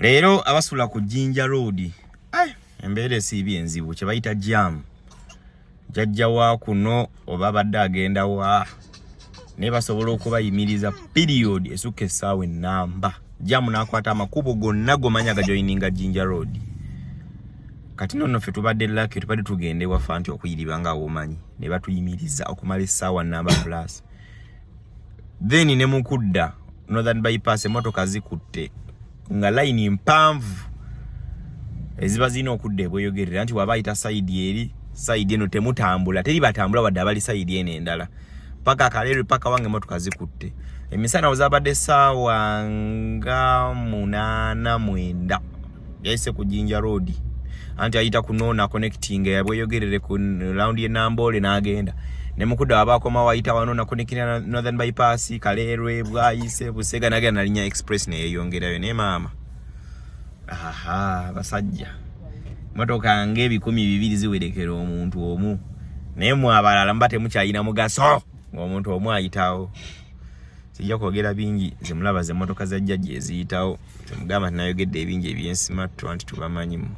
Leero abasula ku Jinja Road, embeera esiibye enzibu, kye bayita jam. Jajja wa kuno oba abadde agenda wa, naye basobola okubayimiriza period esukka essaawa ennamba. Jam n'akwata amakubo gonna gomanya gajoyininga Jinja Road. Kati nonno ffe tubadde lucky, tubadde tugenda ewaffe anti okuyiriba nga womanyi, ne batuyimiriza okumala essaawa namba plus. Then ne mukudda Northern Bypass emotoka zikutte nga layini mpanvu eziba zirina okudda ebweyogerera nti waba ayita side eri, side eno temutambula, teri batambula wadde abali side eno endala, paka Kaleerwe, paka wange emotoka zikutte. Emisana wezabadde saawa nga 8, 9, yayise ku Jinja Road anti ayita ku Noona connecting yabweyogerere ku round ye Namboole n'agenda ne mukudda waba akomawo ayita wano na connecting Northern Bypass, Kaleerwe, Bwayise, Busega, n'agenda nalinya express neyeyongerayo. Naye maama, aha, basajja, motoka nga 200 ziwerekera omuntu omu, naye mwe abalala muba temukyalina mugaso ng'omuntu omu ayitawo. Sijja kwogera bingi, zemulaba zemmotoka za jjajja eziyitawo. Temugamba nti nayogedde ebingi ebyensimattu, anti tubamanyimu.